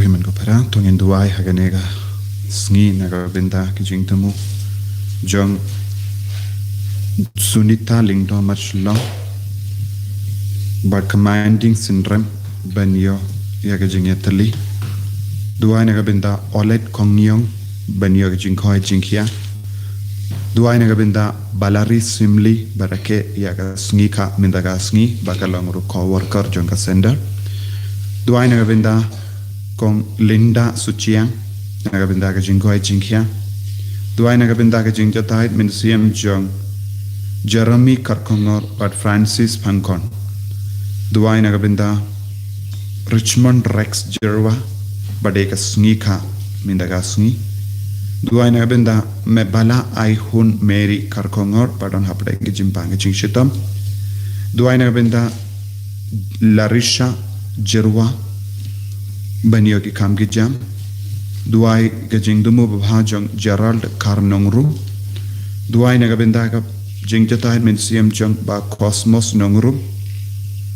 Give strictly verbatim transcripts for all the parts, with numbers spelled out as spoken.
Hynmen ko para, to ngin duwai ha kane ka sngi na ka bynta ka jingthmu jong Sunita Lyngdoh Marshillong bad ka Mainding Synrem ban ïoh ïa ka jingïatylli. Duwai na ka bynta Olet Kongniong ban ïoh ka jingkoit jingkhiah. Duwai na ka bynta Balari Simli bad ka ïa ka sngi ka mynta ka sngi ba ka long ruh co-worker jong ka sender. Duwai na ka bynta Kong Linda Suchiang na ka bynta ka jingkoit jingkhiah. Duwai na ka bynta ka jingjatai mynsiem jong Jeremy Karkongor bad Francis Pangkon. Duwai na ka bynta Richmond Rex Jerwa bad ka sngi ka mynta ka sngi. Duwai na ka bynta Mebala Aihun Mary Karkongor bad don hapdeng ka jingpang ka jingshitom. Duwai na ka bynta Larisha Jerwa ban ïoh ki kam ki jam. Duwai ka jingthmu babha jong Gerald Kar Nongrum. Duwai na ka bynta ka jingjatai mynsiem jong Bah Cosmos Nongrum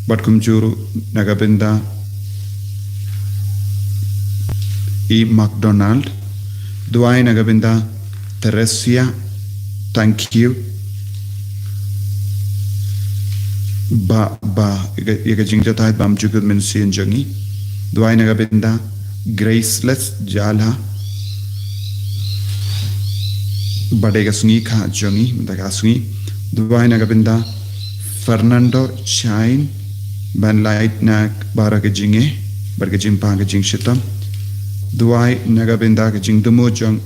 bad kumjuh ruh na ka bynta E McDonald. Duwai na ka bynta Theresia, thank you. Ba, ba, ïa ka, ïa ka jingjatai bymjukut mynsiem jong ngi. Duwai na ka bynta Graceless Jala bad ka sngi ka jong ngi, mynta ka sngi. Duwai na ka bynta Fernando Chain ban lait na baroh ka jingeh bad ka jingpang ka jingshitom. Duwai na ka bynta ka jingthmu jong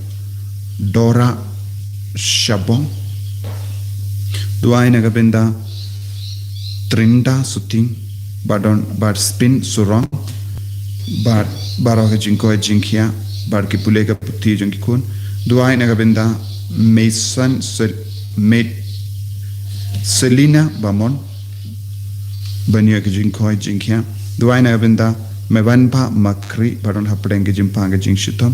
Dora Shabong. Duwai na ka bynta Trinda Suting bad don bad Spin Surong bad baroh ka jingkoit jingkhiah bad ki pule ka puthi jong ki khun. Duwai na ka bynta Mason Sel-, Met-, Selina Bamon ban ïoh ka jingkoit jingkhiah. Duwai na ka bynta Mebanpa Makri bad don hapdeng ka jingpang ka jingshitom.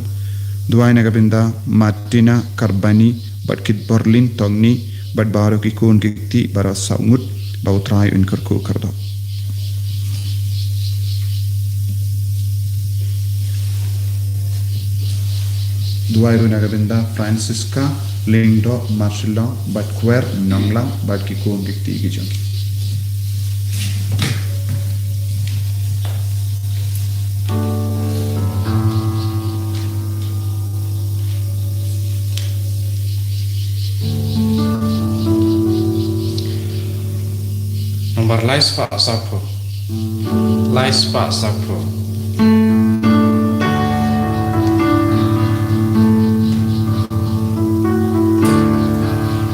Duwai na ka bynta Martina Karbani bad Kitborlin Tongni bad baroh ki khun ki kti baroh saw ngut, ba U Trai un kyrkhu kyrdoh. Duwai ruh na ka bynta Francisca Lyngdoh Marshillong bad Kwer Nonglang bad ki khun ki kti ki jong ki. Nombar lai spah saphew. Lai spah saphew.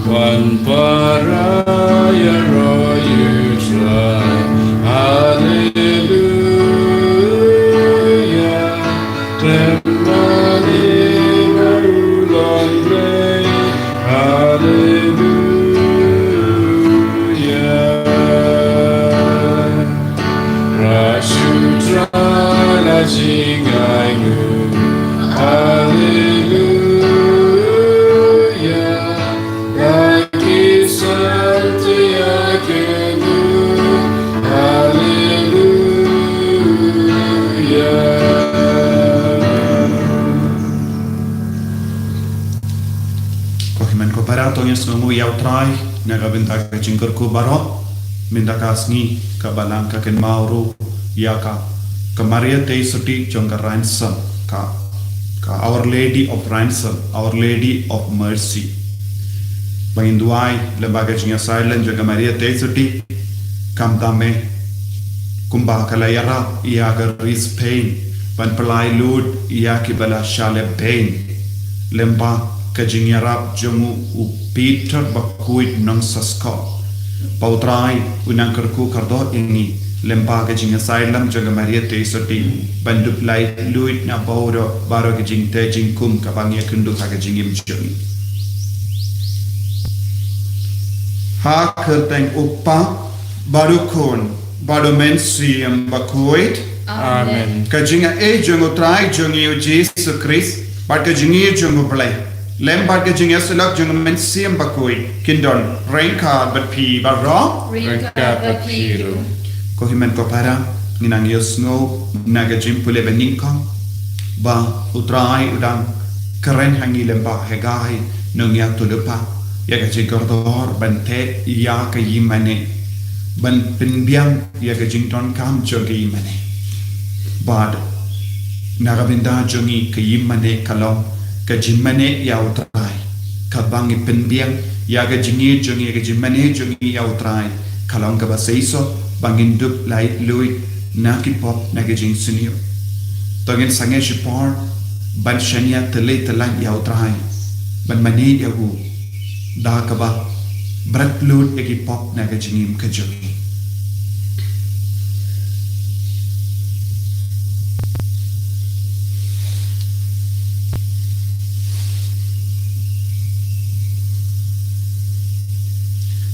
Wan para ïaroh ïa U Trai. Haleluya. Khlem da lade ba u long Blei. Haleluya. Kyrpad ïa U Trai la jingainguh. Haleluya. Ba ki san te ïa ki nu. Haleluya. Ko hynmen ko para, to ngin sngewnguh ïa U Trai na ka bynta ka jingkyrkhu baroh. Mynta ka sngi ka Balang ka kynmaw ruh ïa ka, ka Maria Theisotti jong ka Ransom, ka, ka Our Lady of Ransom, Our Lady of Mercy. Ba ngin duwai lem bad ka jingïasaid lem jong ka Maria Theisotti, khamtam eh kumba ka la ïarap ïa ka ri Spain ban pynlait lut ïa ki ba la shah leh beiñ. Lem bad ka jingïarap jong u, u Peter Bakhuid Nongshaskop. Ba U Trai un nang kyrkhu kyrdoh ïa ngi lem bad ka jingïasaid lem jong ka Maria Theisotti ban dup lait lut na baroh, baroh ka jingteh jingkhum kaba ngi ïakynduh ha ka jingim jong ngi. Ha ka kyrteng U Kpa bad U Khun bad U Mynsiem Bakhuid. Amen. Ka jingïeit jong U Trai jong ngi U Jisu Khrist bad ka jingïeit jong U Blei lem bad ka jingïasyllok jong U Mynsiem Bakhuid kin don ryngkat bad phi baroh. Ryngkat bad phi ruh. Ko hynmen ko para, ngin nang ïohsngew na ka jingpule banyngkong. Ba U Trai u dang kren ha ngi lyngba Hagai, nongïathuhlypa, ïa ka jingkordor ban teh ïa ka ïingmane, ban pynbiang ïa ka jingdonkam jong ka ïingmane. Bad na ka bynta jong ngi ka ïingmane ka long ka jingmane ïa U Trai. Katba ngi pynbiang ïa ka jingïeit jong ngi, ïa ka jingmane jong ngi ïa U Trai, ka long kaba seisoh ba ngin dup laitluid na ki pop, na ka jingsniew. To ngin sangeh shipor ban shaniah tylli tylli ïa U Trai, ban mane ïa u da kaba bret lut ïa ki pop na ka jingim ka jong ngi.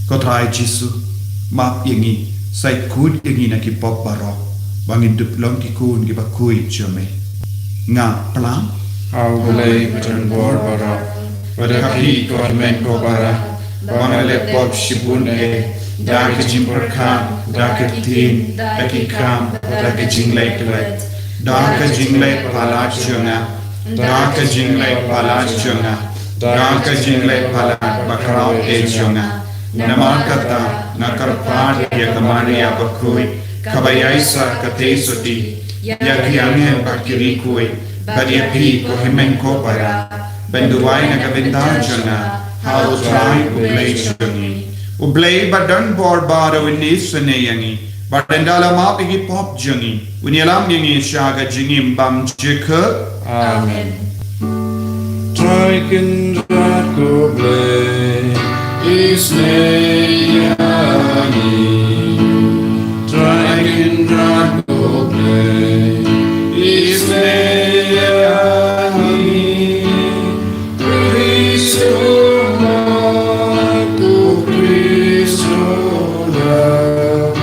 Ko Trai Jisu, map ïa ngi, sa khuid ïa ngi na ki pop baroh, ba ngin dup long ki khun kiba khuid jong me. Nga plang ha U Blei badonbor baroh, bad ha phi ko hynmen ko para, ba nga leh pop shibun eh, da ka jingpyrkhat, da ka ktien, da ki kam, da ka jingleh klet, da ka jingleh palat jong nga, da ka jingleh palat jong nga, da ka jingleh palat bakhraw eh jong nga. Namar kata nga kyrpad ïa ka Maria bakhuid, kaba ïaisah ka tei sotti, ïa ki angel bad ki riewkhuid, bad ïa phi ko hynmen ko para, ban duwai na ka bynta jong nga ha U Trai U Blei jong ngi. U Blei badonbor baroh un isynei ïa ngi, bad un da la map ïa ki pop jong ngi, un ïalam ïa ngi sha ka jingim bymjukut. Amen. Trai Kynrad ko Blei, isynei ïa ngi. Trai Kynrad ko Blei, isynei ïa ngi. Khrist u Lord, ko Khrist u Lord,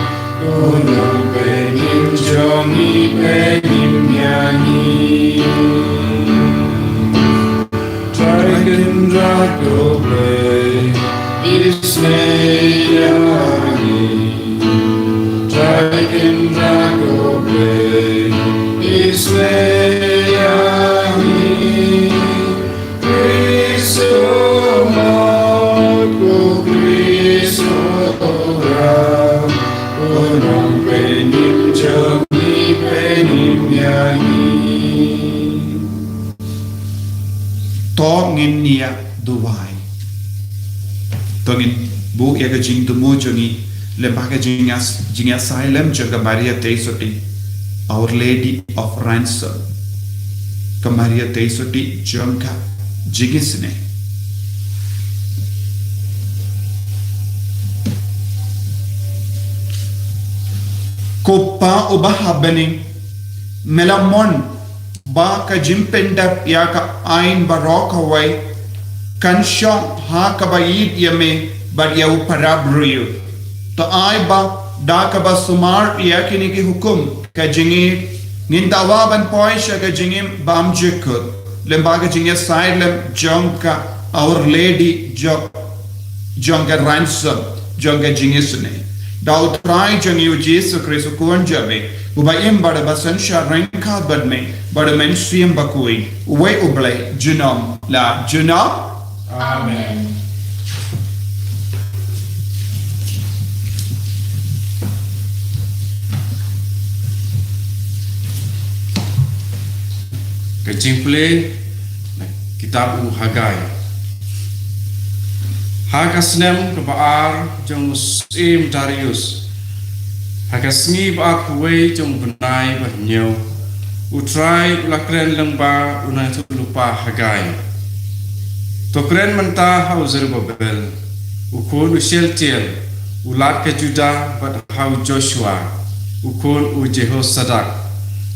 u nongpynim jong ngi, pynim ïa ngi. Trai Kynrad ko Blei, isynei ïa ngi. Trai Kynrad ko Blei, isynei ïa ngi. Khrist u Lord, ko Khrist u Lord, u nongpynim jong ngi, pynim ïa ngi. To ngin ïa duwai. To ngin buh ïa ka jingthmu jong ngi lyngba ka jingïas-, jingïasaid lem jong ka Maria tei sotti, Our Lady of Ransom. Ka Maria tei sotti jong ka jingisynei. Ko Pa uba ha bneng, me la mon ba ka jingpyndep ïa ka aiñ baroh kawei kan shong ha kaba ïeit ïa me bad ïa u para briew. To ai ba da kaba sumar ïa kine ki hukum ka jingïeit, ngin dawa ban poi sha ka jingim bymjukut lyngba ka jingïasaid lem jong ka Our Lady jong jong ka Ransom, jong ka jingisynei. Da U Trai jong ngi U Jisu Khrist u Khun jong me, uba im bad uba synshar ryngkat bad me bad U Mynsiem Bakhuid, uwei U Blei, junom la junom. Amen. Ka jingpule na kitab u Hagai. Ha ka snem kaba ar jong u syiem Darius, ha ka sngi ba arphew wei jong u bnai ba hynñiew, U Trai u la kren lyngba u nongïathuhlypa Hagai. To kren mynta ha u Zerubbabel, u khun u Shealtiel, u lad ka Judah, bad ha u Joshua, u khun u Jehozadak,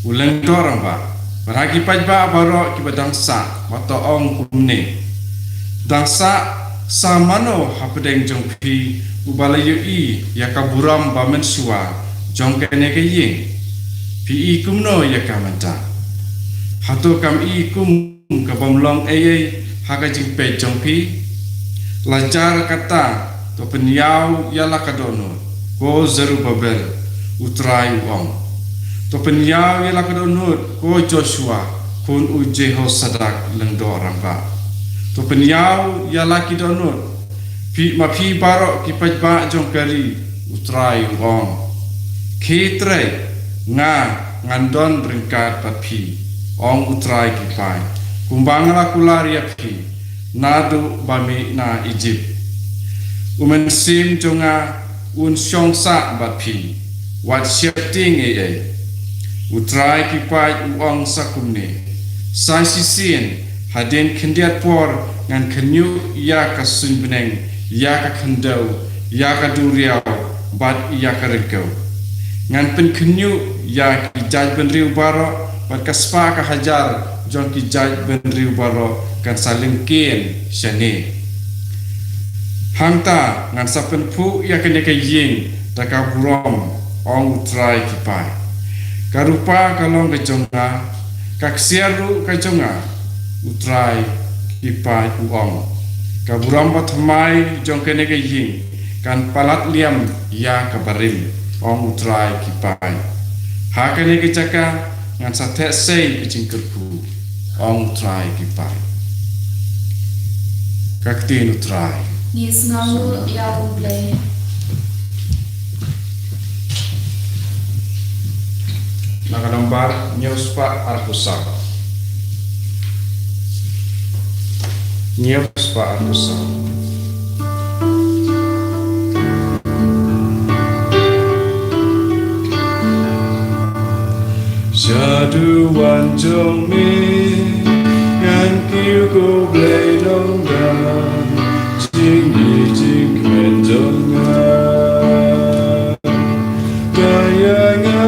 u lyngdoh rangbah, bad ha ki paidbah baroh kiba dang sah, bad to ong kumne: Dang sah sa mano hapdeng jong phi uba la ïohi ïa ka burom ba mynshuwa jong kane ka ïing? Phi i kumno ïa ka mynta? Hato kam i kum ka bym long ei ei ha ka jingpeit jong phi? La jar kata, to pynïaw ïa la ka dohnud, ko Zerubbabel, U Trai u ong. To pynïaw ïa la ka dohnud, ko Joshua, khun u Jehosadak lyngdoh rangbah. To pynïaw ïa la ki dohnud, phi, ma phi baroh ki paidbah jong ka ri, u Trai u ong. Khie trei, nga ngan don ryngkat bad phi, ong u Trai ki paid, kumba nga la kular ïa phi naduh ba me na Ijipt. U Mynsiem jong nga un shong sah bad phi, wat sheptieng ei ei. U Trai ki paid u ong sa kumne: Sa shisien, hadien khyndiat por, ngan khynñiuh ïa ka suiñ bneng, ïa ka khyndew, ïa ka duriaw, bad ïa ka ryngkew. Ngan pynkhynñiuh ïa ki jaitbynriew baroh, bad ka spah ka hajar jong ki jaitbynriew baroh kan sa lyngkien shane. Hangta ngan sa pynphuh ïa kane ka ïing da ka burom, ong u Trai ki paid. Ka rupa ka long ka jong nga, ka ksiar ruh ka jong nga, u Trai ki paid u ong. Ka burom bathymmai jong kane ka ïing kan palat liam ïa ka barim, ong u Trai ki paid. Ha kane ka jaka ngan sa theh sei ka jingkyrkhu, ong u Trai ki paid. Ka ktien u Trai. Ngi sngewnguh ïa u Blei. Na ka nombar hynñiew spah arphew saw. Hynñiew spah arphew saw. Sha duwan jong me ngan kiew, ko Blei Nongdang, jingïeit jingkmen jong nga. Ka ïa nga,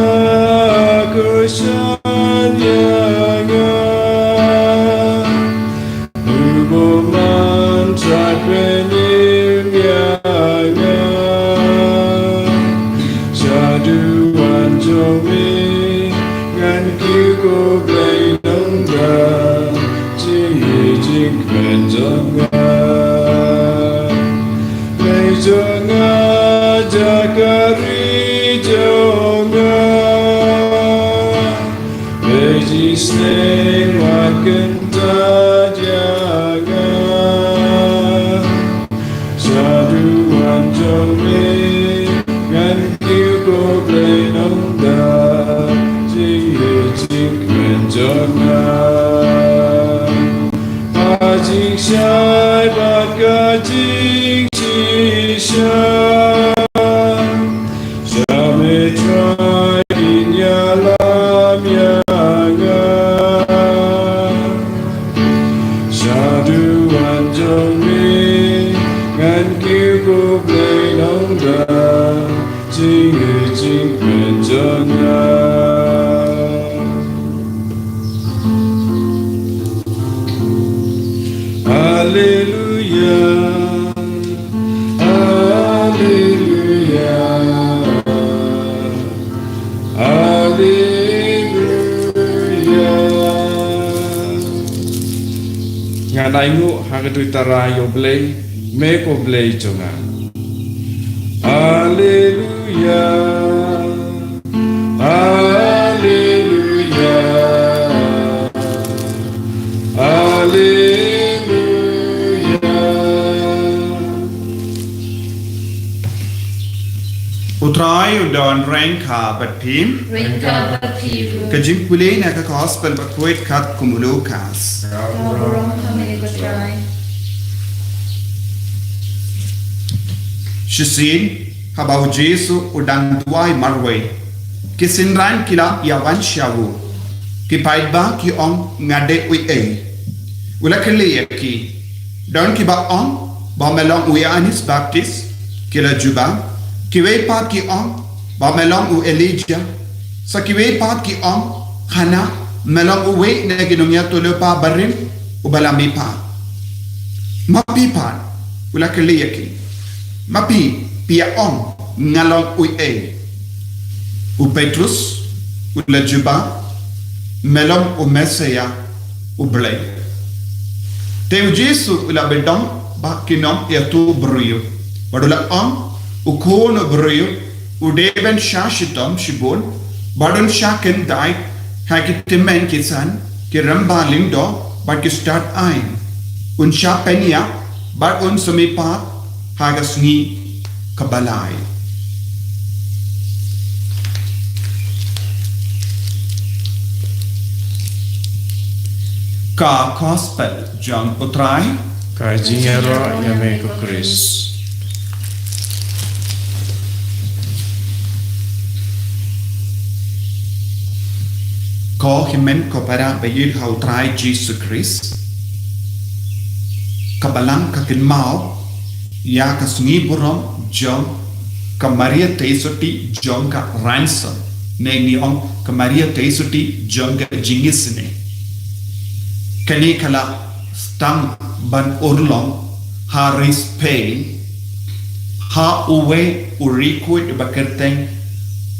kyrshan ïa nga. U bymman Trai, pynim ïa nga. Sha duwan jong me ngan kiew, ko Blei Nongdang, jingïeit jingkmen jong nga. Blei jong nga, jaka ri jong nga. Peit isynei wat kyntait ïa nga. Sha duwan jong me ngan kiew, ko Blei Nongdang, jingïeit jingkmen jong nga. Ha jingshai bad ka jingshisha, sha me Trai, ïalam ïa nga. Sha duwan jong me ngan kiew, ko Blei Nongdang, jingïeit jingkmen jong nga. Haleluya, haleluya, haleluya. Ngan ainguh ha ka duitara ïa u Blei, me ko Blei jong nga. Haleluya, haleluya, haleluya. U Trai u don ryngkat bad phi. Ryngkat bad phi ruh. Ka jingpule na ka Gospel bakhuid katkum u Lukas. Ka burom ha me ko Trai. Shisien, haba u Jisu u dang duwai marwei, ki synran ki la ïawan sha u. Ki paidbah ki ong, nga dei uei? U la kylli ïa ki. Don kiba ong ba me long u Ïoannis Baptis, ki la jubab. Kiwei pat ki ong ba me long u Elijah. Sa kiwei pat ki ong, hana me long uwei na ki nongïathuhlypa barim uba la mihpat. Ma phi pat? U la kylli ïa ki. Ma phi, phi ïa ong nga long uei? U Petrus u la jubab, me long u Messaïah u Blei. Te u Jisu u la bteng bad ki nongïathuhbriew bad u la ong, u Khun u briew u dei ban shah shitom shibun bad un shah kyntait ha ki tymmen ki san ki rangbah lyngdoh bad ki stad aiñ. Un shah pynïap bad un sa mihpat ha ka sngi kaba lai. Ka Gospel jong U Trai. Ka jingïaroh ïa me ko Khrist. Ko hynmen ko para ba ïeit ha U Trai Jisu Khrist. Ka Balang ka kynmaw ïa ka sngi burom jong ka Maria Theisotti jong ka Ransom, ne ngi ong ka Maria Theisotti jong ka jingisynei. Kane ka la sdang ban urlong ha ri Spain, ha uwei u riewkhuid ba kyrteng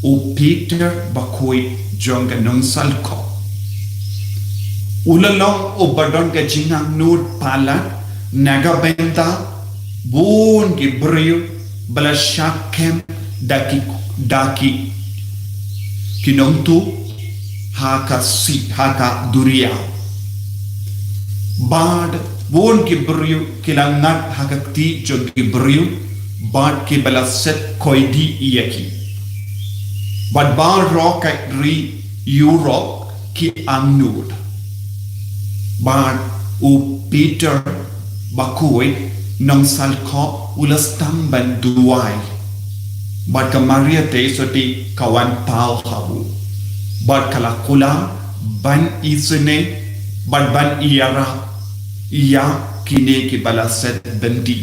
u Peter Bakhuid jong ka Nongsalkhoh. U la long uba don ka jingangnud palat na ka bynta bun ki briew ba la shah kem da ki, da ki, ki nongtuh ha ka si, ha ka duriaw. Bad bun ki briew ki la ngat ha ka kti jong ki briew, bad ki ba la set koidi ïa ki. Bad baroh ka ri Europe ki angnud. Bad u Peter Bakhuid Nongsalkhoh u la sdang ban duwai. Bad ka Maria Theisotti ka wan paw ha u. Bad ka la kular ban isynei, bad ban ïarap ïa kine ki ba la set byndi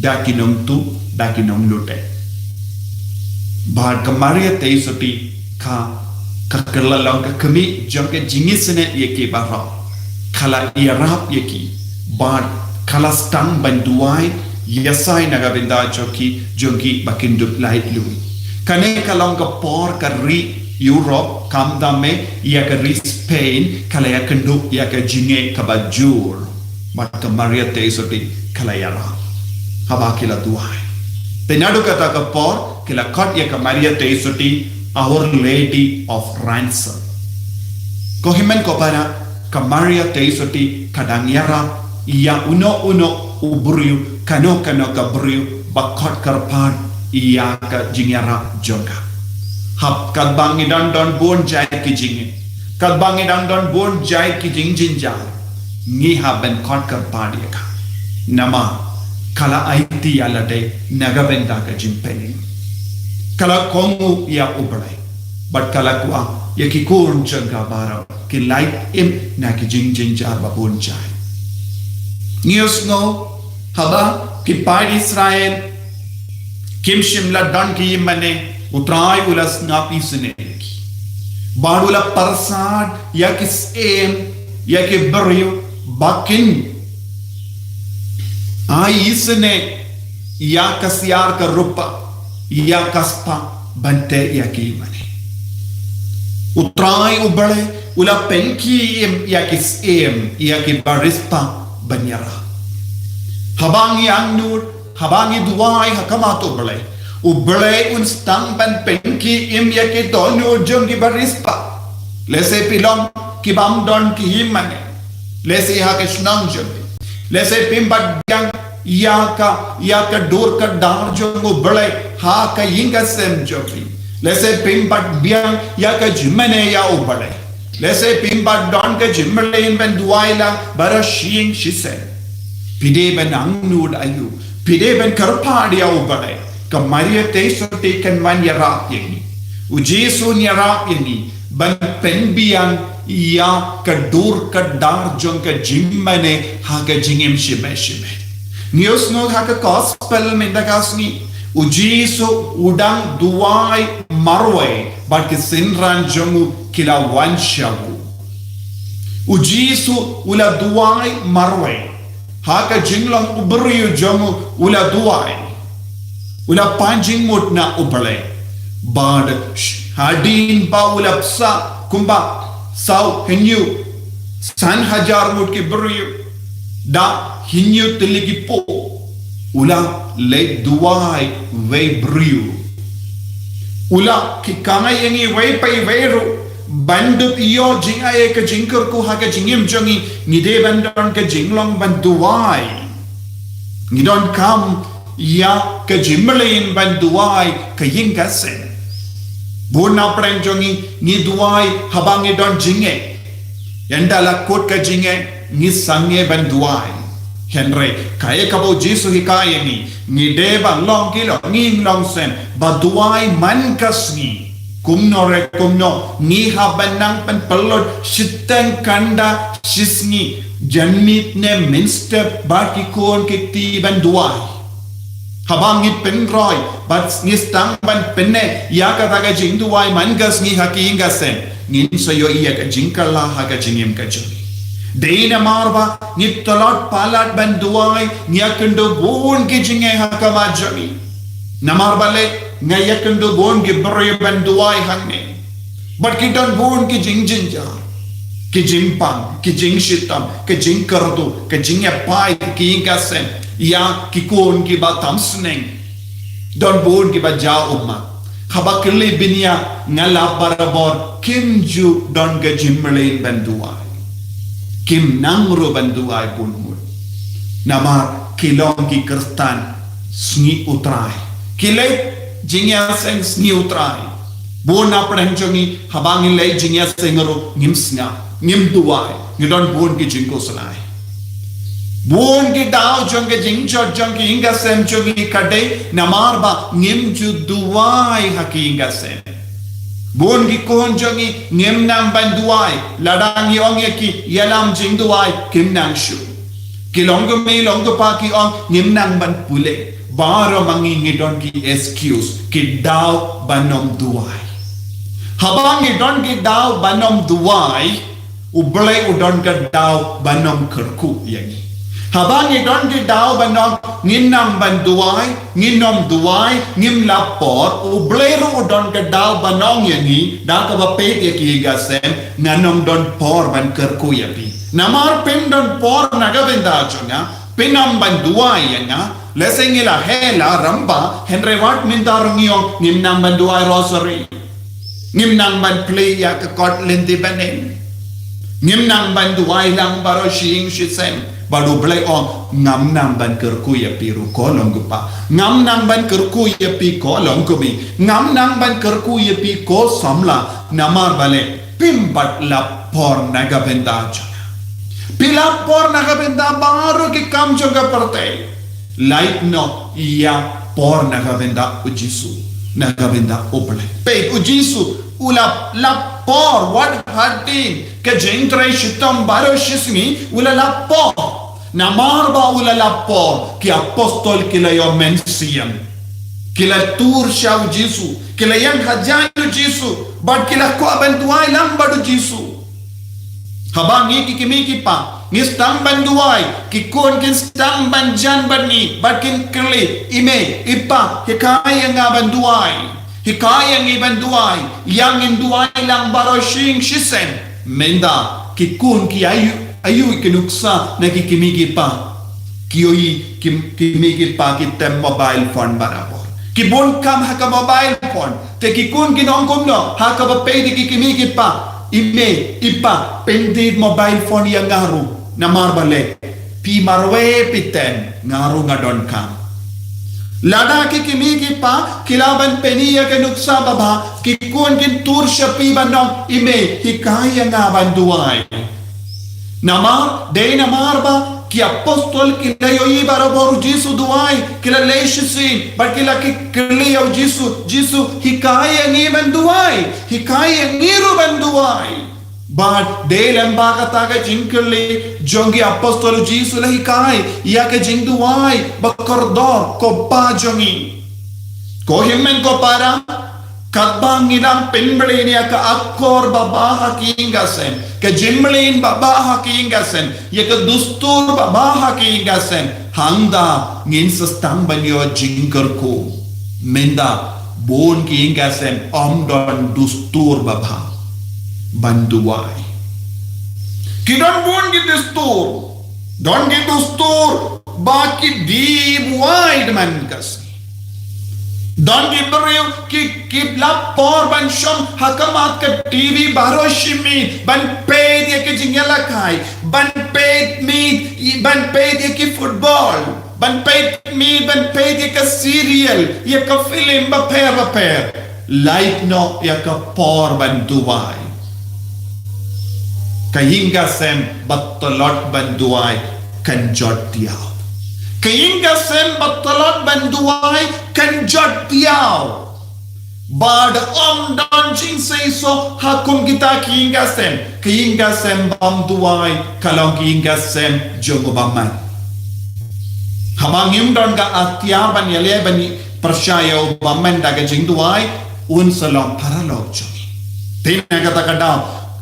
da ki nongtuh, da ki nonglute. Bad ka Maria Theisotti ka, ka la long ka kmie jong ka jingisynei ïa ki baroh. Ka la ïarap ïa ki. Bad ka la sdang ban duwai ïa sa na ka bynta jong ki, jong ki ba kin dup lait lui. Kane ka long ka por ka ri Europe, khamtam eh ïa ka ri Spain, ka la ïakynduh ïa ka jingeh kaba jur. Bad ka Maria Theisotti ka la ïarap. Haba ki la duwai. Te naduh kata ka por, ki la khot ïa ka Maria Theisotti, Our Lady of Ransom. Ko hynmen ko para, ka Maria Theisotti ka dang ïarap ïa uno uno u briew, kano kano ka briew ba khot kyrpad ïa ka jingïarap jong ka. Hap katba ngi dang don bun jait ki jingeh, katba ngi dang don bun jait ki jingjynjar, ngi hap ban khot kyrpad ïa ka. Namar ka la aiti ïa lade na ka bynta ka jingpynim. Ka la kohnguh ïa U Blei. Bad ka la kwah ïa ki khun jong ka baroh kin lait im na ki jingjynjar ba bun jait. Ngi ïohsngew haba ki paid Israel kim shym la don ki ïingmane, U Trai u la sngap isynei ïa ki. Bad u la pyrsad ïa ki syiem, ïa ki briew ba kin ai isynei ïa ka siar ka rupa, ïa ka spah ban teh ïa ki ïingmane. U Trai U Blei u la pynkhie im ïa ki syiem, ïa ki barispah ban ïarap. Haba ngi angnud, haba ngi duwai ha khmat U Blei, U Blei un sdang ban pynkhie im ïa ki dohnud jong ki barispah. Lehse phi long ki bym don ki ïingmane. Lehse ha ka shnong jong phi. Lehse phim pat biang ïa ka, ïa ka dur ka dar jong U Blei ha ka ïing ka sem jong phi. Lehse phim pat biang ïa ka jingmane ïa U Blei. Lehse phim pat don ka jingmlien ban duwai lang baroh shi ïing shi sem. Phi dei ban angnud aïu? Phi dei ban kyrpad ïa U Blei. Ka Maria Theisotti kan wan ïarap ïa ngi. U Jisu un ïarap ïa ngi ban pynbiang ïa ka dur ka dar jong ka jingmane ha ka jingim shimei shimei. Ngi ïohsngew ha ka gospel mynta ka sngi, U Jisu u dang duwai marwei bad ki synran jong u ki la wan sha u. U Jisu u la duwai marwei. Ha ka jinglong u briew jong u, u la duwai. U la pan jingmut na U Blei. Bad sh-, hadien ba u la bsa kumba saw hynñiew san hajar ngut ki briew da hynñiew tylli ki pop, u la leit duwai wei briew. U la kheiñ ïa ngi wei pa wei ruh ban dup ïoh jingaiei ka jingkyrkhu ha ka jingim jong ngi, ngi dei ban don ka jinglong ban duwai. Ngi donkam ïa ka jingmlien ban duwai ka ïing ka sem. Bun na pdeng jong ngi, ngi duwai haba ngi don jingeh. Ynda la kut ka jingeh, ngi sangeh ban duwai. Hynrei kaei kaba u Jisu u hikai ïa ngi, ngi dei ban long ki longïing longsem ba duwai man ka sngi. Kumno re kumno, ngi hap ban nang pynpyllut shiteng kynda shisngi, janmiet ne mynstep, bad ki khun ki kti ban duwai. Haba ngi pynroi bad ngi sdang ban pynneh ïa kata ka jingduwai man ka sngi ha ka ïing ka sem, ngin sa ïohi ïa ka jingkylla ha ka jingim ka jong ngi. Dei namar ba ngi tlot palat ban duwai, ngi ïakynduh bun ki jingeh ha khmat jong ngi. Namar balei? Nga ïakynduh bun ki briew ban duwai hangne. Bad ki don bun ki jingjynjar, ki jingpang, ki jingshitom, ki jingkyrduh, ki jingïapaid ha ka ïing ka sem ïa ki khun kiba tam sneng. Don bun kiba jaw ummat. Haba kylli bniah, nga lap barabor, kim ju don ka jingmlien ban duwai. Kim nang ruh ban duwai bun mut. Namar ki long ki Khristan sngi U Trai. Ki leit jingïaseng sngi U Trai. Bun na pdeng jong ngi, haba ngi leit jingïaseng ruh, ngim sngap, ngim duwai, ngi don bun ki jingkhuslai. Bun ki daw jong ka jingjot jong ka ïing ka sem jong ngi ka dei namar ba ngim ju duwai ha ka ïing ka sem. Bun ki khun jong ngi ngim nang ban duwai, lada ngi ong ïa ki ïalam jingduwai, kim nang shuh. Ki longkmie longkpa ki ong ngim nang ban pule. Baroh ma ngi ngi don ki excuse, ki daw ban ym duwai. Haba ngi don ki daw ban ym duwai, U Blei u don ka daw ban ym kyrkhu ïa ngi. Haba ngi don ki daw ban ong ngin nang ban duwai, ngin ym duwai, ngim lap por, U Blei ruh u don ka daw ban ong ïa ngi da kaba peit ïa ka ïing ka sem, ngan ym don por ban kyrkhu ïa phi. Namar phim don por na ka bynta jong nga, phin ym ban duwai ïa nga. Lehse ngi la heh la rem bha, hynrei wat mynta ruh ngi ong ngim nang ban duwai rosary. Ngim nang ban plie ïa ka kot lynti bneng. Ngim nang ban duwai lang baroh shi ïing shi sem. Bad U Blei u ong ngam nang ban kyrkhu ïa phi ruh ko longkpa. Ngam nang ban kyrkhu ïa phi ko longkmie. Ngam nang ban kyrkhu ïa phi ko samla. Namar balei? Phim pat lap por na ka bynta jong nga. Phi lap por na ka bynta baroh ki kam jong ka pyrthei. Lait noh ïa por na ka bynta U Jisu, na ka bynta U Blei. Peit, U Jisu u la lap por, wat hadien ka jingtrei shitom baroh shi sngi, u la lap por. Namar ba u la lap por, ki apostol ki la ïoh mynsiem. Ki la tur sha U Jisu, ki la ïeng hajan U Jisu, bad ki la kwah ban duwai lang bad U Jisu. Haba ngi ki kmie ki kpa ngi sdang ban duwai, ki khun kin sdang ban jan bad ngi, bad kin kylli, i mei, i pa, hikai ïa nga ban duwai. Hikai ïa ngi ban duwai. Ïa ngin duwai lang baroh shi ïing shi sem. Mynta ki khun ki ïohi, ïohi ki nuksa na ki kmie ki kpa. Ki ïohi ki, ki kmie ki kpa ki tem mobile phone barabor. Ki bun kam ha ka mobile phone. Te ki khun kin ong kumno ha kaba peit ïa ki kmie ki kpa, i mei, i pa, pyndit mobile phone ïa nga ruh. Namar balei? Phi marwei phi tem, nga ruh nga donkam. Lada ki kmie ki kpa ki lah ban pyni ïa ka nuksa babha, ki khun kin tur sha phi ban ong, i mei, hikai ïa nga ban duwai. Namar, dei namar ba ki apostol ki la ïohi barabor U Jisu duwai, ki la leit shisien, bad ki la ki kylli ïa U Jisu, Jisu, hikai ïa ngi ban duwai, hikai ïa ngi ruh ban duwai. Bad dei lem bad kata ka jingkylli jong ki apostol, U Jisu u la hikai ïa ka jingduwai ba kordor, ko Pa jong ngi. Ko hynmen ko para, katba ngi dang pynmlien ïa ka akor babha ha ka ïing ka sem, ka jingmlien babha ha ka ïing ka sem, ïa ka dustur babha ha ka ïing ka sem, hangta ngin sa sdang ban ïoh jingkyrkhu. Mynta bun ki ïing ka sem ym don dustur babha ban duwai. Ki don bun ki dustur, don ki dustur ba ki die buaid man ka sngi. Don ki briew ki Ki la por ban shong ha khmat ka T V baroh shi miet, ban peit ïa ki jingïalehkai, ban peit miet, ban peit ïa ki football, ban peit miet, ban peit ïa ka serial, ïa ka film bapher bapher. Lait noh ïa ka por ban duwai. Ka ïing ka sem ba tlot ban duwai kan jot diaw. Ka ïing ka sem ba tlot ban duwai kan jot diaw. Bad ym don jingseisoh ha kum kita ki ïing ka sem. Ka ïing ka sem bym duwai ka long ka ïing ka sem jong u bymman. Haba ngim don ka atiar ban ïaleh ban pyrshah ïa u bymman da ka jingduwai, un sa long paralok jong ngi. Te na kata ka daw,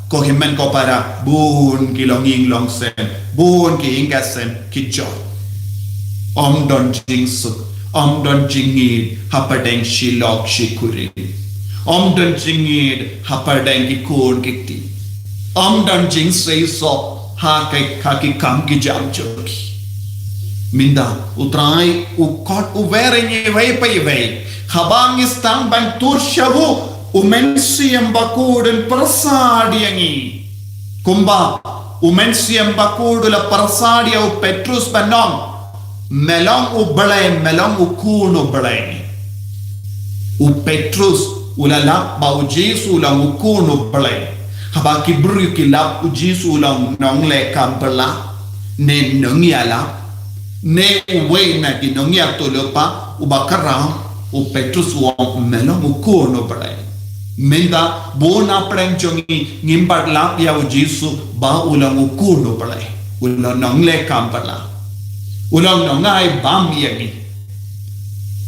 ko hynmen ko para, bun ki longïing longsem, bun ki ïing ka sem ki jot. Ym don jingsuk, ym don jingïeit hapdeng shi lok shi kurim. Ym don jingïeit hapdeng ki khun ki kti. Ym don jingseisoh ha ki, ha ki kam ki jam jong ki. Mynta U Trai u khot u wer ïa ngi iwei pa iwei. Haba ngi sdang ban tur sha u, U Mynsiem Bakhuid un pyrsad ïa ngi. Kumba U Mynsiem Bakhuid u la pyrsad ïa u Petrus ban ong, me long U Blei, me long U Khun U Blei. U Petrus u la lap ba U Jisu u long U Khun U Blei. Haba ki briew ki lap U Jisu u long nongleh kam bylla, ne nongïalap, ne uwei na ki nongïathuhlypa uba khraw, u Petrus u ong, me long U Khun U Blei. Mynta bun na pdeng jong ngi ngim pat lap ïa U Jisu ba u long U Khun U Blei. U long nongleh kam bylla. U long nongai bam ïa ngi.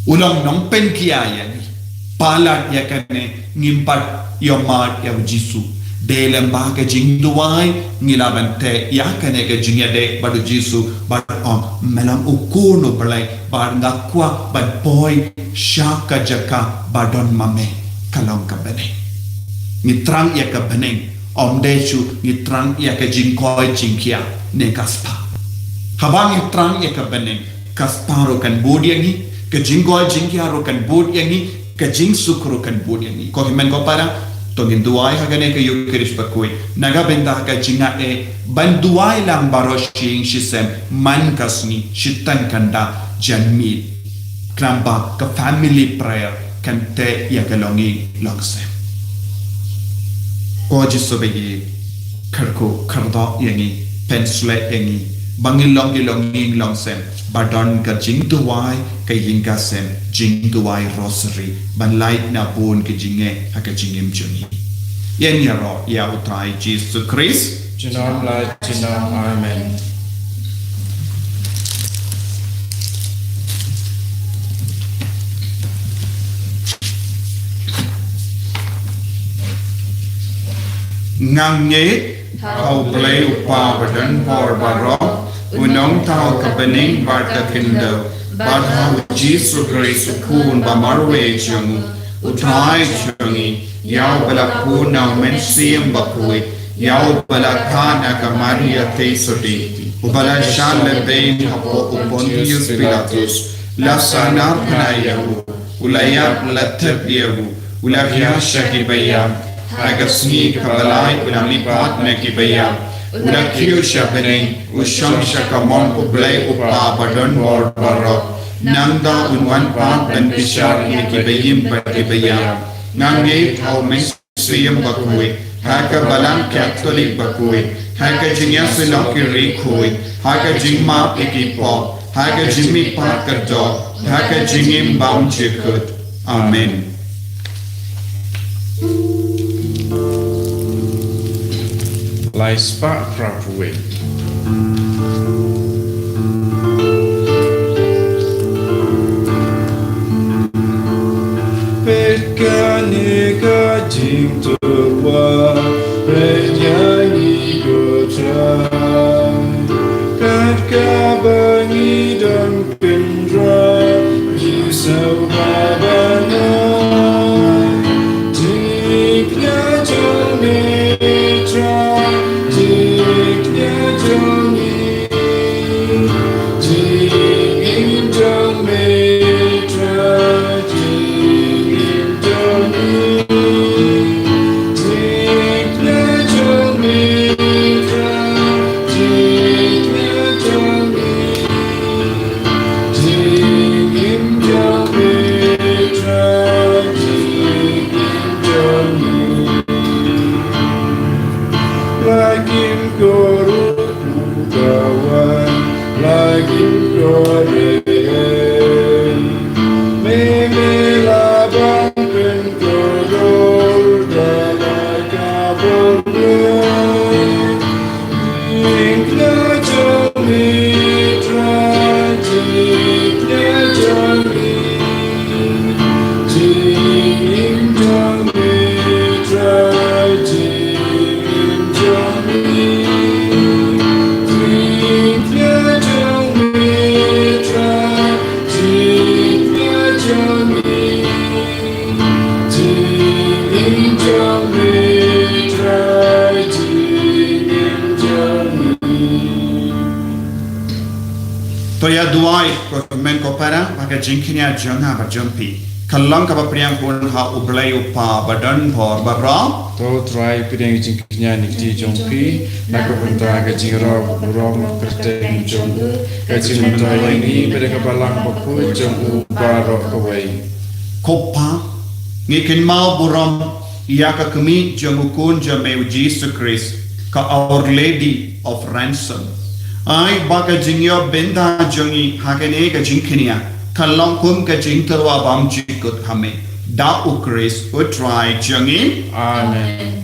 U long nongpynkhia ïa ngi. Palat ïa kane ngim pat ïohmad ïa U Jisu. Dei lyngba ka jingduwai ngi lah ban teh ïa kane ka jingïadei bad U Jisu bad ong, me long U Khun U Blei bad nga kwah ban poi sha ka jaka ba don ma me, ka long ka bneng. Ngi thrang ïa ka bneng, ym dei shuh ngi thrang ïa ka jingkoit jingkhiah ne ka spah. Haba ngi thrang ïa ka bneng, ka spah ruh kan bud ïa ngi, ka jingkoit jingkhiah ruh kan bud ïa ngi, ka jingsuk ruh kan bud ïa ngi. Ko hynmen ko para, to ngin duwai ha kane ka Ïukharist bakhuid. Na ka bynta ka jingaiei ban duwai lang baroh shi ïing shi sem man ka sngi, shitan khyndai janmiet. Khlem ba ka family prayer kan teh ïa ka longïing longsem. Ko Jisu ba ïeit, kyrkhu kyrdoh ïa ngi, pynshlur ïa ngi ba ngin long ki longïing longsem ba don ka jingduwai, ka ïing ka sem, jingduwai rosary ban lait na bun ki jingeh ha ka jingim jong ngi. Ïa ngi ïaroh ïa U Trai Jisu Khrist. Junom la junom. Amen. Nga ngeit ha U Blei U Kpa badonbor baroh, U Nongthaw ka bneng bad ka khyndew, bad ha U Jisu Khrist U Khun ba marwei jong U, U Trai jong ngi, ïa uba la khun na U Mynsiem Bakhuid, ïa uba la kha na ka Maria theisotti, uba la shah lehbeiñ hapoh u Pontius Pilatus, la sahnarphna ïa u, u la ïap, la thep ïa u, u la hiar sha ki baïap, ha ka sngi kaba lai u la mihpat na ki baïap, u la kiew sha bneng, u shong sha kamon U Blei U Kpa badonbor baroh. Nangta un wan pat ban bishar ïa ki baïm bad ki baïap. Nga ngeit ha U Mynsiem Bakhuid, ha ka Balang Katholik bakhuid, ha ka jingïasyllok ki riewkhuid, ha ka jingmap ïa ki pop, ha ka jingmihpat ka doh, ha ka jingim bymjukut. Amen. Lai spah phra phew wei. Peit kane ka jingtyrwa, peit ïa ngi ko Trai. Kat kaba ngi don kynrad, ngi sngewbha ban ai jingïeit ïa jong me Trai, jingïeit ïa jong ngi, jingim jong me Trai, jingim jong To ïa duwai, ko kmen ko para, ba ka jingkñia jong nga bad jong phi ka long kaba pdiang hun ha U Blei U Kpa ba don bor baroh. To U Trai pdiang jingkñia na ki kti jong phi na ka bynta ka jingïaroh burom kyrteng jong u, ka jingmyntoi ïa ngi bad ka balang bakhuid jong u baroh kawei. Ko Pa, ngi kynmaw burom ïa ka kmie jong u Khun jong me U Jisu Khrist, ka Our Lady of Ransom. Ai ba ka jingïoh bynta jong ngi ha kane ka jingkñia ka long kum ka jingtyrwa bymjukut ha me. Da U Khrist U Trai jong ngi. Amen.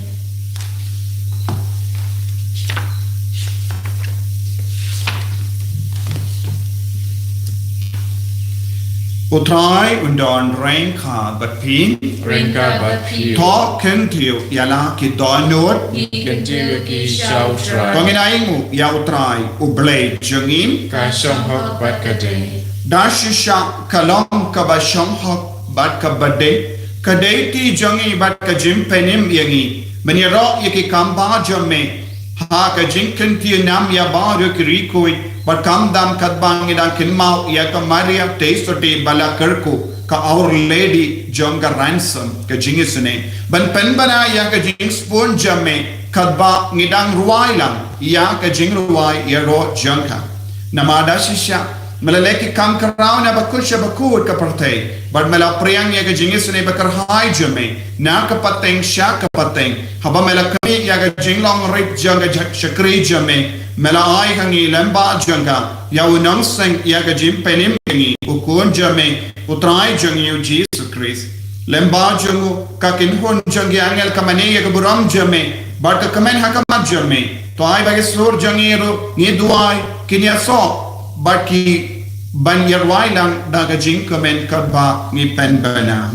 U Trai un don ryngkat bad phi. Ryngkat bad phi. To kyntiew ïa la ki dohnud. Ngi kyntiew ïa ki sha U Trai. To ngin ainguh ïa U Trai U Blei jong ngi. Ka shong hok bad ka dei. Da shisha ka long kaba shong hok bad kaba dei, ka dei ti jong ngi bad ka jingpynim ïa ngi ban ïaroh ïa ki kam ba jong me ha ka jingkyntiew nam ïa baroh ki riewkhuid, bad khamtam katba ngi dang kynmaw ïa ka Maria Theisotti ba la kyrkhu ka Our Lady jong ka Ransom, ka jingisynei ban pynbna ïa ka jingsbun jong me katba ngi dang rwai lang ïa ka jingrwai ïaroh jong ka. Namar da shisha me la leh ki kam khraw na bakut sha bakut ka pyrthei, bad me la pdiang ïa ka jingisynei bakyrhai jong me na ka pateng sha ka pateng, haba me la khmih ïa ka jinglong rit jong ka ja-, shakri jong me, me la ai ha ngi lem bad jong ka ïa u nongseng ïa ka jingpynim ïa ngi, u Khun jong me, U Trai jong ngi U Jisu Khrist. Lem bad jong u, ka kynhun jong ki angel ka mane ïa ka burom jong me, bad ka kmen ha khmat jong me. To ai ba ki sur jong ngi ruh, ngi duwai, kin ïasoh bad ki ban ïarwai lang da ka jingkmen katba ngi pynbna.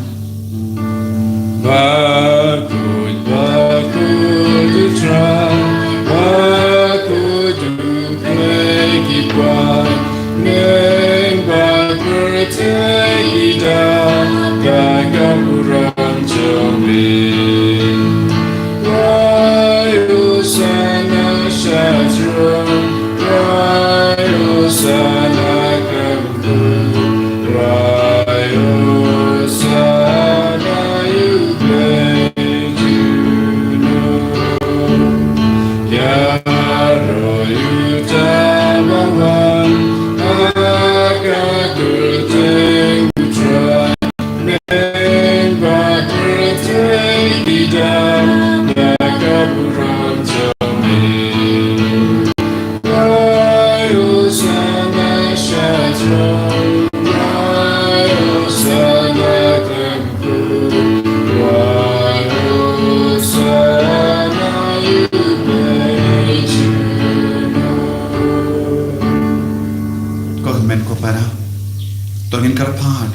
Bakhuid, bakhuid U Trai, bakhuid U Blei ki khun, neng bad pyrthei ki dap da ka burom jong me. Rai Hosanna sha throne, rai Hosanna kam Rai Hosanna ïa U Blei junom. Ïaroh ïa uta uba wan ha ka kyrteng U Trai. Neng bad pyrthei ki dap da ka burom jong me. Rai Hosanna sha throne, rai Hosanna kam khun, rai Hosanna ïa U Blei junom. Ko hynmen ko para, to ngin kyrpad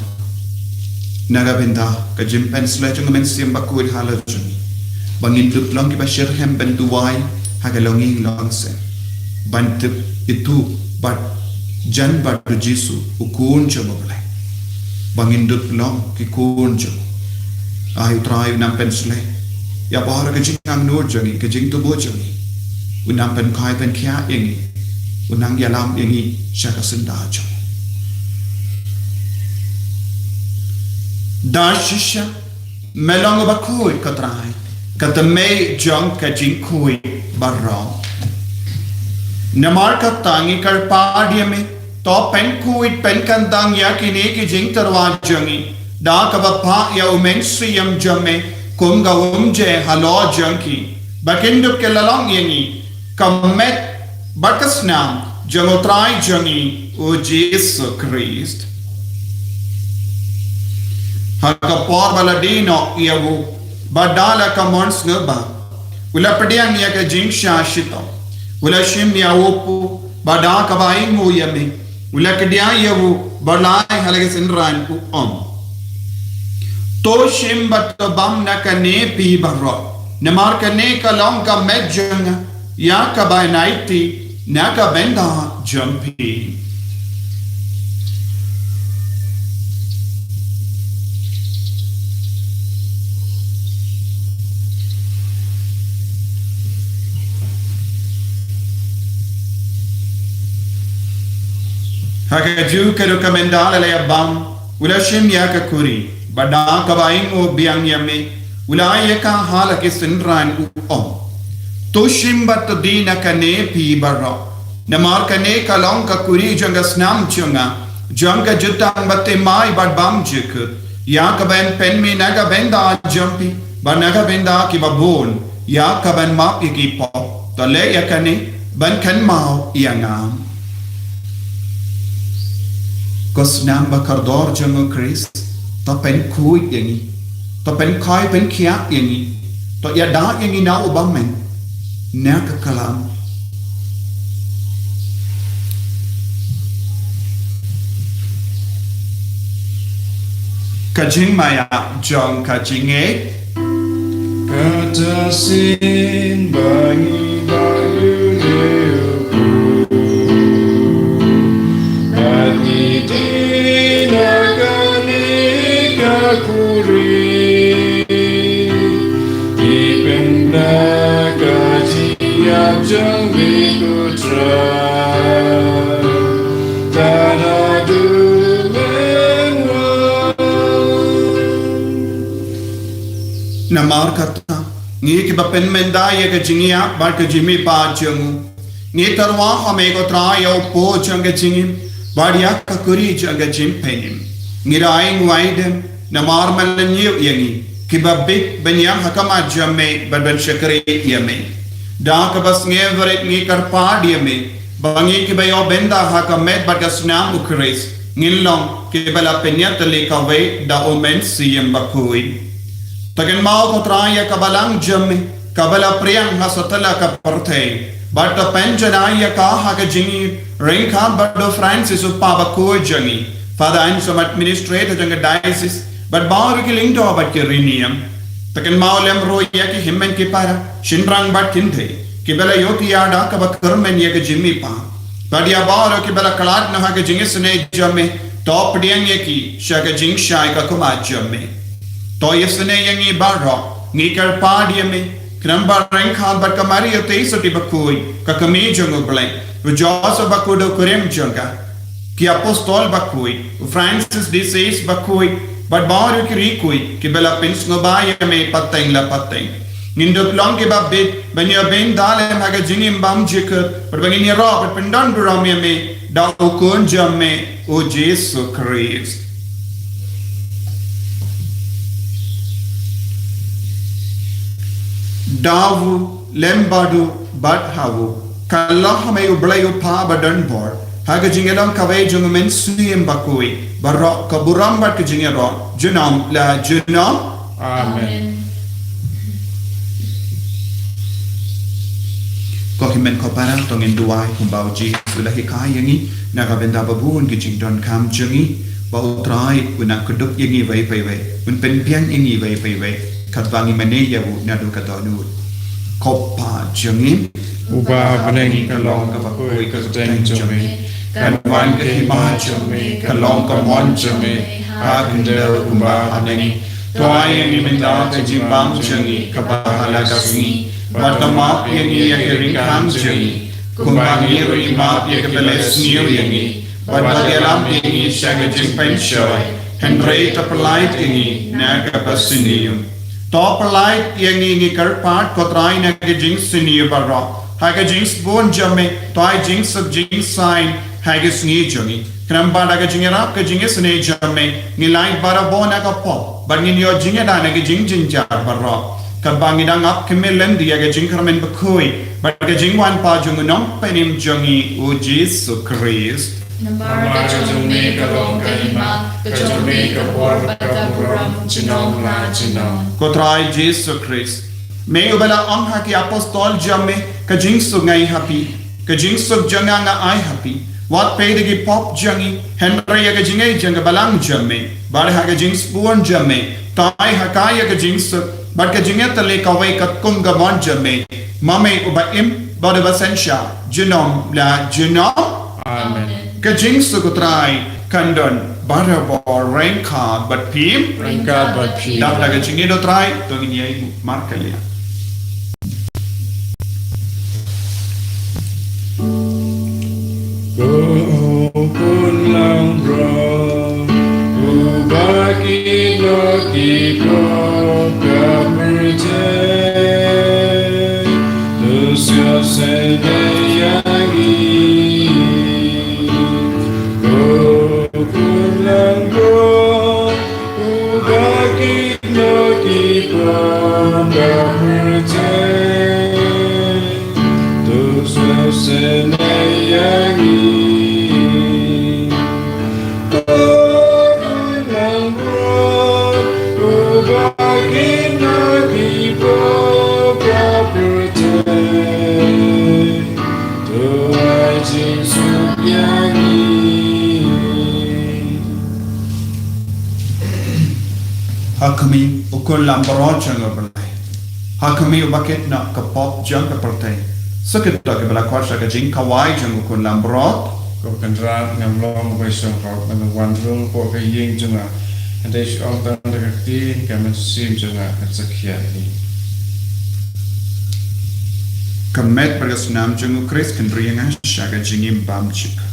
na ka bynta ka jingpynshlur jong ka Mynsiem Bakhuid halor jong ngi, ba ngin dup long kiba shitrhem ban duwai ha ka longïing longsem, ban tip, ithuh bad jan bad U Jisu, U Khun jong U Blei, ba ngin dup long ki khun jong u. Ai U Trai un nang pynshlur ïa baroh ka jingangnud jong ngi, ka jingtubuh jong ngi. Un nang pynkhiah pynkhiah ïa ngi, un nang ïalam ïa ngi sha ka syndah jong u. Da shisha me long uba khuid, ko Trai, ka tymmen jong ka jingkhuid baroh. Namar kata ngi kyrpad ïa me, to pynkhuid pynkyntang ïa kine ki jingtyrwa jong ngi da kaba phah ïa U Mynsiem jong me kum ka umjer halor jong ki, ba kin dup ki la long ïa ngi ka met bad ka snam jong U Trai jong ngi U Jisu Khrist. Ha ka por ba la die noh ïa u, bad da la ka mon sngewbha, u la pdiang ïa ka jingshah shitom, u la shim ïa u pu, bad da kaba ainguh ïa me, u la kdiah ïa u, bad la ai ha la ka synran, u ong: To shim bad to bam na kane phi baroh, namar kane ka long ka met jong nga, ïa kaba ai na ka bynta jong phi. Ha kajuh ka rukom mynta la leit bam, u la shim ïa ka kuri, bad da kaba ainguh biang ïa me, u la ai ïa ka ha la ki synran, u ong: To shim bad to die na kane phi baroh. Namar kane ka long ka kuri jong ka snam jong nga, jong ka jutang bathymmai bad bymjukut, ïa kaban pynmih na ka bynta jong phi bad na ka bynta kiba bun, ïa kaban map ïa ki pop. To leh ïa kane ban kynmaw ïa nga. Ko snam ba kordor jong u Khrist, to pynkhuid ïa ngi, to pynkhuid pynkhiah ïa ngi, to ïada ïa ngi na u bymman na ka klam. Ka jingmaïa jong ka jingngeit. Kata sien ba ngi ba ïu ne u ba ngi die na kane ka kuri. Ki pynda ka jingïap jong me ko Trai. Tara du men wa. Namar kata, ngi kiba pynmynda ïa ka jingïap bad ka jingmihpat jong u, ngi tyrwa ha me ko Trai ïa u pud jong ka jingim bad ïa ka kuri jong ka jingpynim. Ngi da ainguh aidem namar me la ñiew ïa ngi kiba bit ban ïeng ha khmat jong me bad ban shakri ïa me. Da kaba sngewrit ngi kyrpad ïa me ba ngi kiba ïoh bynta ha ka met bad ka snam u Khrist ngin long kiba la pynïatylli kawei da u Mynsiem Bakhuid. To kynmaw ko Trai ïa ka balang jong me kaba la pdiang ha satlak ka pyrthei, bad to pynjanai ïa ka ha ka jingïaryngkat bad u Francis u Papa bakhuid jong ngi, Father Anselm, administrator jong ka diocese, bad baroh ki lyngdoh bad ki riewniam. To kynmaw lem ruh ïa ki hynmen ki para, shynrang bad kynthei kiba la ïohthiah da kaba kyrmen ïa ka jingmihpat, bad ïa baroh kiba la khlad noh ha ka jingisynei jong me, to pdiang ïa ki sha ka jingshai ka khmat jong me. To isynei ïa ngi baroh, ngi kyrpad ïa me, khnang ba ryngkat bad ka Maria Theisotti bakhuid, ka kmie jong u Blei, u Joseph bakhuid u kurim jong ka, ki apostol bakhuid, u Francis de Sales bakhuid, bad baroh ki riewkhuid kiba la pynsngewbha ïa me pateng la pateng, ngin dup long kiba bit ban ïoh bynta lem ha ka jingim bymjukut, bad ba ngin ïaroh bad pyndonburom ïa me da u Khun jong me, u Jisu Khrist. Da u, lem bad u, bad ha u, ka long ha me u Blei u Kpa badonbor, ha ka jingïalong kawei jong u Mynsiem Bakhuid, baroh ka burom bad ka jingïaroh junom la junom. Amen. Ko hynmen ko para, to ngin duwai kumba u Jisu u la hikai ïa ngi, na ka bynta ba bun ki jingdonkam jong ngi, ba u Trai un nang kdup ïa ngi iwei pa iwei, un pynbiang ïa ngi iwei pa iwei, katba ngi mane ïa u naduh ka dohnud. Ko Kpa jong ngi uba ha bneng, ka long kaba khuid ka kyrteng jong me, kan wan ka hima jong me, kan long ka mon jong me, ha khyndew kumba ha bneng. To ai ïa ngi mynta ka jingbam jong ngi kaba ha la ka sngi, bad to map ïa ngi ïa ki ryngkang jong ngi, kumba ngi ruh ngi map ïa kiba la sniew ïa ngi, bad wat ïalam ïa ngi sha ka jingpynshoi, hynrei to pyllait ïa ngi na ka basniew. To pyllait ïa ngi, ngi kyrpad ko Trai, na ka jingsniew baroh, ha ka jingsbun jong me, to ai jingsuk jingsaiñ ha ka sngi jong ngi, khnang ba da ka jingïarap ka jingisynei jong me, ngin lait barabor na ka pop, bad ngin ïoh jingïada na ki jingjynjar baroh, katba ngi dang ap khmih lynti ïa ka jingkyrmen bakhuid bad ka jingwan pat jong u Nongpynim jong ngi u Jisu Khrist. Namar ka jong me ka long ka hima, ka jong me ka bor bad ka burom junom la junom. Ko Trai Jisu Khrist, me uba la ong ha ki apostol jong me, ka jingsuk nga ai ha phi, ka jingsuk jong nga nga ai ha phi. Wat peit ïa ki pop jong ngi, hynrei ïa ka jingngeit jong ka balang jong me, bad ha ka jingsbun jong me, to ai ha ka ïa ka jingsuk bad ka jingïatylli kawei katkum ka mon jong me, ma me uba im bad uba synshar junom la junom. Amen. Ka jingsuk u Trai kan don barabor ryngkat bad phi. Ryngkat bad phi. Dap da ka jingïeit u Trai, to ngin ïa ïeng markylliang. Ko Khun Langbrot, uba ki dohnud ki pop ka pyrthei, to sngewsynei ïa ngi. O Khun Langbrot, uba ki dohnud ki pop ka pyrthei, to sngewsynei ïa ngi. O Khun Langbrot, uba ki dohnud ki pop ka pyrthei, to ai jingsuk ïa ngi. Ha khmih, O Khun Langbrot jong U Blei. Ha khmih, uba kit noh ka pop jong ka pyrthei. Sa kito kiba la khot sha ka jingkhawai jong U Khun Langbrot. Ko Kynrad, ngam long ba sngewrok ban wan rung hapoh ka ïing jong nga. Hynrei shu ong tang da ka ktien, ka mynsiem jong nga kan sa khia ïa ngi. Ka met bad ka snam jong U Khrist kan ri ïa nga sha ka jingim bymjukut.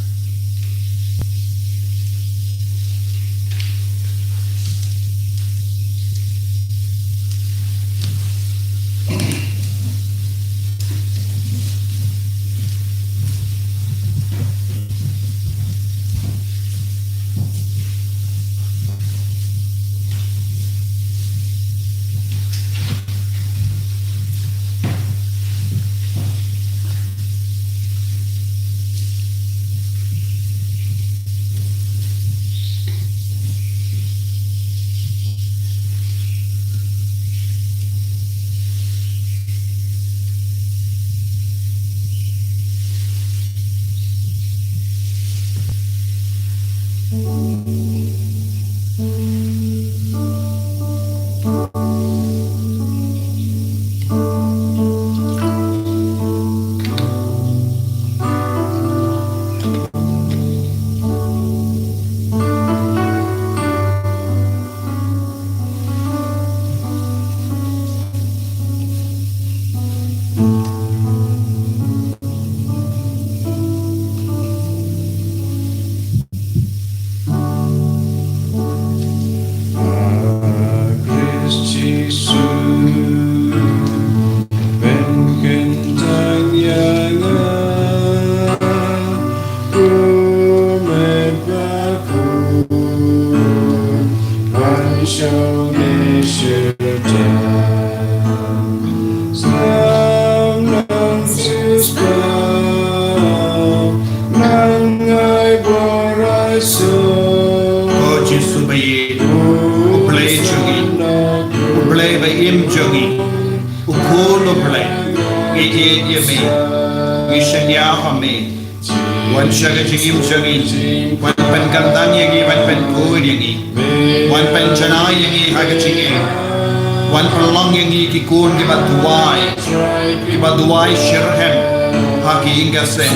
Khrist Jisu, pynkyntang ïa nga, u met bakhuid, ban shong shyrkhei. Snam nongsiewspah, nang ai bor ai suk. Ko Jisu ba ïeit, U Blei jong ngi, U Blei ba im jong ngi, U Khun U Blei, ngi ïeit ïa me, ngi shaniah ha me. Wan sha ka jingim jong ngi, wan pynkyntang ïa ngi, wan pynkhuid ïa ngi, wan pynjanai ïa ngi ha ka jingim, wan pynlong ïa ngi ki khun kiba duwai, kiba duwai shitrhem ha ki ïing ki sem.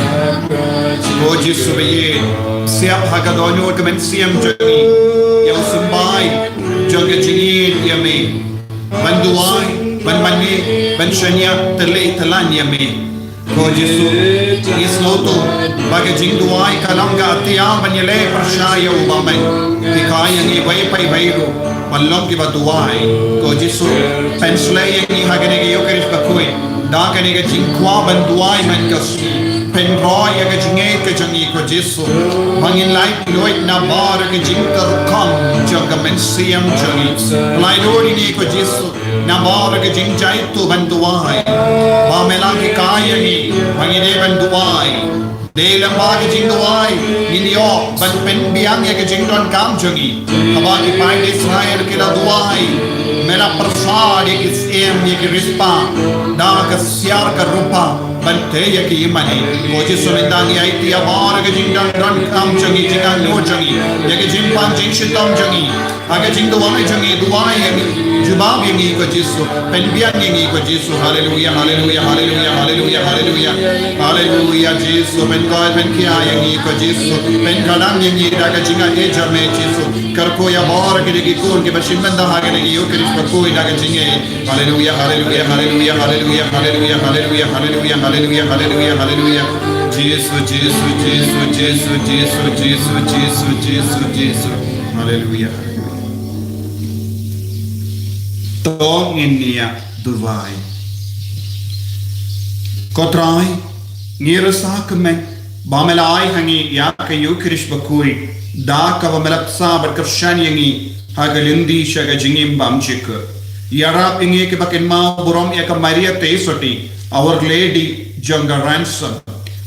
Ko Jisu ba ïeit, siap ha ka dohnud ka mynsiem jong ngi ïa u symbai jong ka jingïeit ïa me, ban duwai, ban mane, ban shaniah, tyllai tyllan ïa me. Ko Jisu, ngi sngewthuh ba ka jingduwai ka long ka hatiar ban ïaleh pyrshah ïa u bymman. Hikai ïa ngi wei pa wei ruh ban long kiba duwai. Ko Jisu, pynshlei ïa ngi ha kane ka Eukharist bakhuid da kane ka jingkwah ban duwai man ka sngi. Pynroi ïa ka jingngeit ka jong ngi, ko Jisu, ba ngin laitluid na bor ka jingkyrkhu jong ka mynsiem jong ngi. Laitluid ïa ngi, ko Jisu, na bor ka jingjaituh ban duwai, ba me la hikai ïa ngi ba ngi dei ban duwai. Dei lyngba ka jingduwai ngin ïoh ban pynbiang ïa ka jingdonkam jong ngi. Haba ki paid Israel ki la duwai, me la pyrshah ïa ki syiem, ïa ki riewspah da ka siar ka rupa ban tei ïa ki ïingmane. Ko Jisu, mynta ngi aiti ïa baroh ka jingdon, donkam jong ngi, jingangnud jong ngi, ïa ka jingpang jingshitom jong ngi. Ha ka jingduwai jong ngi, duwai ïa ngi, jubab ïa ngi, ko Jisu, pynbiang ïa ngi, ko Jisu. Haleluia, haleluia, haleluia, haleluia, haleluia. Haleluia, Jisu, pynkoit pynkhia ïa ngi, ko Jisu, pynkylla ïa ngi da ka jingaiei jong me, Jisu. Kyrkhu ïa baroh kine ki khun kiba shim bynta ha kane ka Eukharist bakhuid da ka jingaiei. Haleluia, haleluia, haleluia, haleluia, haleluia, haleluia, haleluia, haleluia, haleluia, haleluia. Jisu, Jisu, Jisu. Haleluya. To ngin ïa duwai. Ko Trai, ngi rasa kmen ba me la ai ha ngi ïa ka Eukharist bakhuid da kaba me la bsa bad kyrshan ïa ngi ha ka lynti sha ka jingim bymjukut. Ïarap ïa ngi kiba kynmaw burom ïa ka Maria Theisotti, Our Lady jong ka Ransom,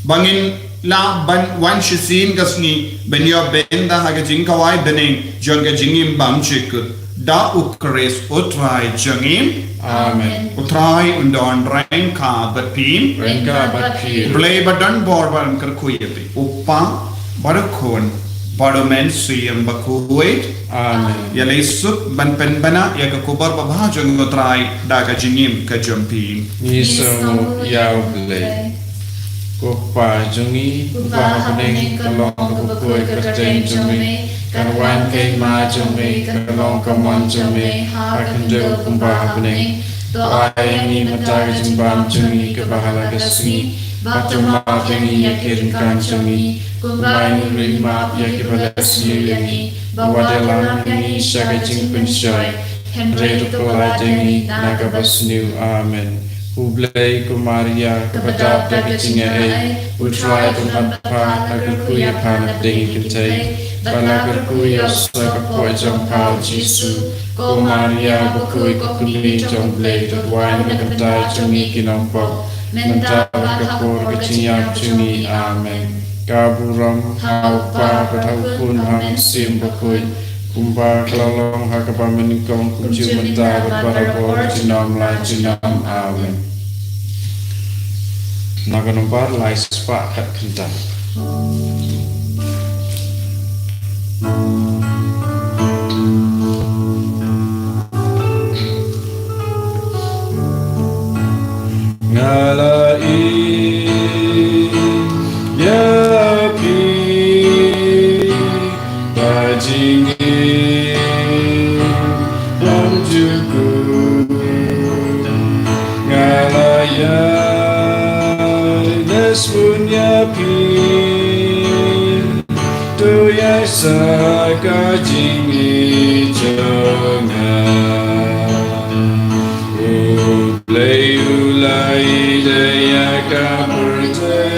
ba ngin lah ban wan shisien ka sngi ban ïoh bynta ha ka jingkhawai bneng jong ka jingim bymjukut. Da U Khrist U Trai jong ngi. Amen. U Trai un don ryngkat bad phi. Ryngkat bad phi. Blei ba don bor ba un kyrkhu ïa phi, U Kpa bad U Khun bad U Mynsiem Bakhuid. Amen. Ïa leit suk ban pynbna ïa ka khubor babha jong U Trai da ka jingim ka jong phi. Ngi sngewbha ïa U Blei. Ko Kpa jong ngi uba ha bneng, ka long ka bakhuid ka kyrteng jong me, kan wan ka hima jong me, ka long ka mon jong me ha ka khyndew kumba ha bneng. To ai ïa ngi mynta ka jingbam jong ngi kaba ha la ka sngi, bad to map ïa ngi ïa ki ryngkang jong ngi, kumba ngi ruh ngi map ïa kiba la sniew ïa ngi, bad wat ïalam ïa ngi sha ka jingpynshoi, hynrei to pyllait ïa ngi na kaba sniew. Amen. U Blei, ko Maria kaba dap da ka jingaiei, U Trai u don bad pha, la kyrkhu ïa pha na pdeng ki kynthei, bad la kyrkhu ïa u soh ka kpoh jong pha U Jisu. Ko Maria bakhuid, ko Kmie jong U Blei, to duwai na ka bynta jong ngi ki nongpop, mynta bad ha ka por ka jingïap jong ngi. Amen. Ka burom ha U Kpa bad ha U Khun bad ha U Mynsiem Bakhuid, kumba ka la long ha kaba nyngkong, kumjuh mynta bad barabor, junom la junom. Amen. Na ka nombar lai spah khat khyndai. Nga la ïeit ïa phi, ka jingim bymjukut. Nga la ïai leh sbun ïa phi, to ïai sah ka jingïeit jong nga. U Blei u la ïeit ïa ka pyrthei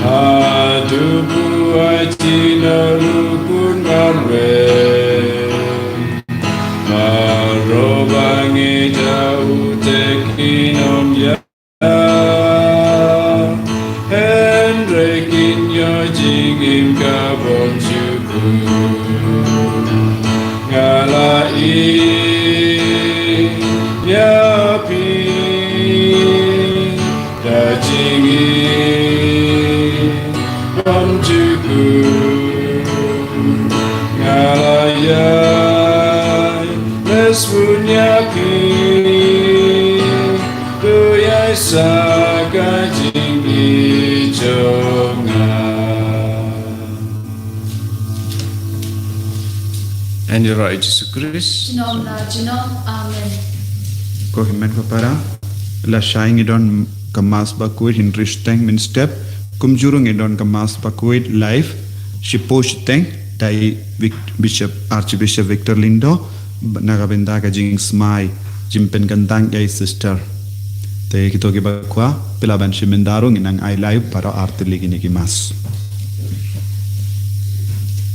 haduh ba u ai ïa u Khun marwei, baroh ba ngeit ïa u te kin ym ïap, hynrei kin ïoh jingim ka bymjukut. Nga la ïeit ïa phi, ka jingim bymjukut. Nga la ïai leh sbun ïa phi, to ïai sah ka jingïeit jong nga. Ïaroh ïa u Jisu Khrist. Junom la junom. Amen. Ko hynmen ko para, lashai ngi don ka Mass bakhuid hynriew shiteng mynstep. Kumjuh ruh ngi don ka Mass bakhuid live shiphew shiteng da i Vic-, Bishop, Archbishop Victor Lyngdoh, na ka bynta ka jingsmai jingpynkyntang ïa i sister. Te kito kiba kwah, phi lah ban shim bynta ruh, ngin nang ai live baroh artylli kine ki Mass.